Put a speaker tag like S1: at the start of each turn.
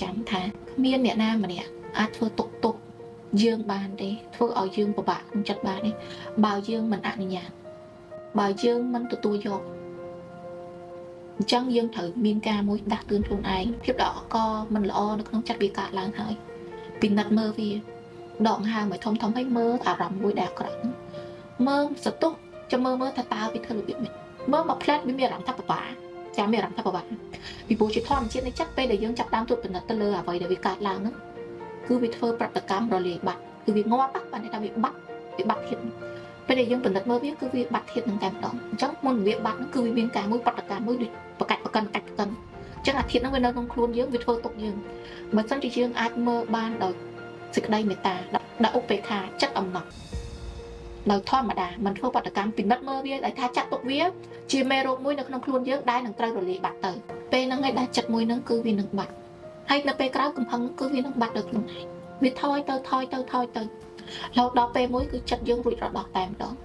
S1: ចាំថាគ្មានអ្នកណាម្នាក់អាចធ្វើទុកទោសយើងបានទេធ្វើឲ្យយើងពិបាកក្នុងចិត្តបានទេបើយើងមិនអនុញ្ញាតបើយើងមិនទទួលយកអញ្ចឹងយើងត្រូវមានការមួយដាស់តឿនខ្លួនឯងភាពដ៏អកមិនល្អនៅក្នុងចិត្តវាកើតឡើងហើយពិនិត្យមើលវាដកហើមឲ្យធំធំឲ្យមើលអារម្មណ៍មួយដែលអាក្រក់ហ្នឹងមើលសន្ទុះចាំមើលមើលថាតើវាធ្វើរបៀបម៉េចមើលមកផ្លែតវាមានអារម្មណ៍ថាពិបាកចាំមានអារម្មណ៍ថាពិបាកពីព្រោះជាធម្មជាតិនៃចិត្តពេលដែលយើងចាប់ដើមត្រួតពិនិត្យទៅលើអ្វីដែលវាកើតឡើងហ្នឹងគឺវាធ្វើប្រតិកម្មរលាយបាត់គឺវាងាប់បានន័យថាវាបាត់វាបាត់ធាតុពេលដែលយើងពិនិត្យមើលវាគឺវាបាត់ធាតុហ្នឹងតែម្ដងអញ្ចឹងមុនវាបាត់ហ្នឹងគឺវាមានការមួយប្រតិកម្មមួយដូចបកាច់បកិនកាច់បកិនអញ្ចឹងអាធាតុហ្នឹងវានៅក្នុងខ្លួនយើងវាធ្វើទុកយើងបើមិនជាយើងអាចមើលបានដោយសេចក្តីមេត្តាដោយឧបេក្ខាចិត្តអំណត់ដោយធម្មតាមិនធ្វើប្រតិកម្មពិនិត្យមើលវាដោយថាចាត់ទុកវាជាមេរោគមួយនៅក្នុងខ្លួនយើងដែលនឹងត្រូវរលាយបាត់ទៅពេលហ្នឹងឯងដែលចិត្តមួយហ្នឹងគឺវានឹងបាត់ហើយនៅពេលក្រោយកំហឹងគឺវានឹងបាត់ដោយខ្លួនឯងវាថយទៅថយទៅថយទៅរហូតដល់ពេលមួយគឺចិត្តយើងរួចរដោះតែម្ដង។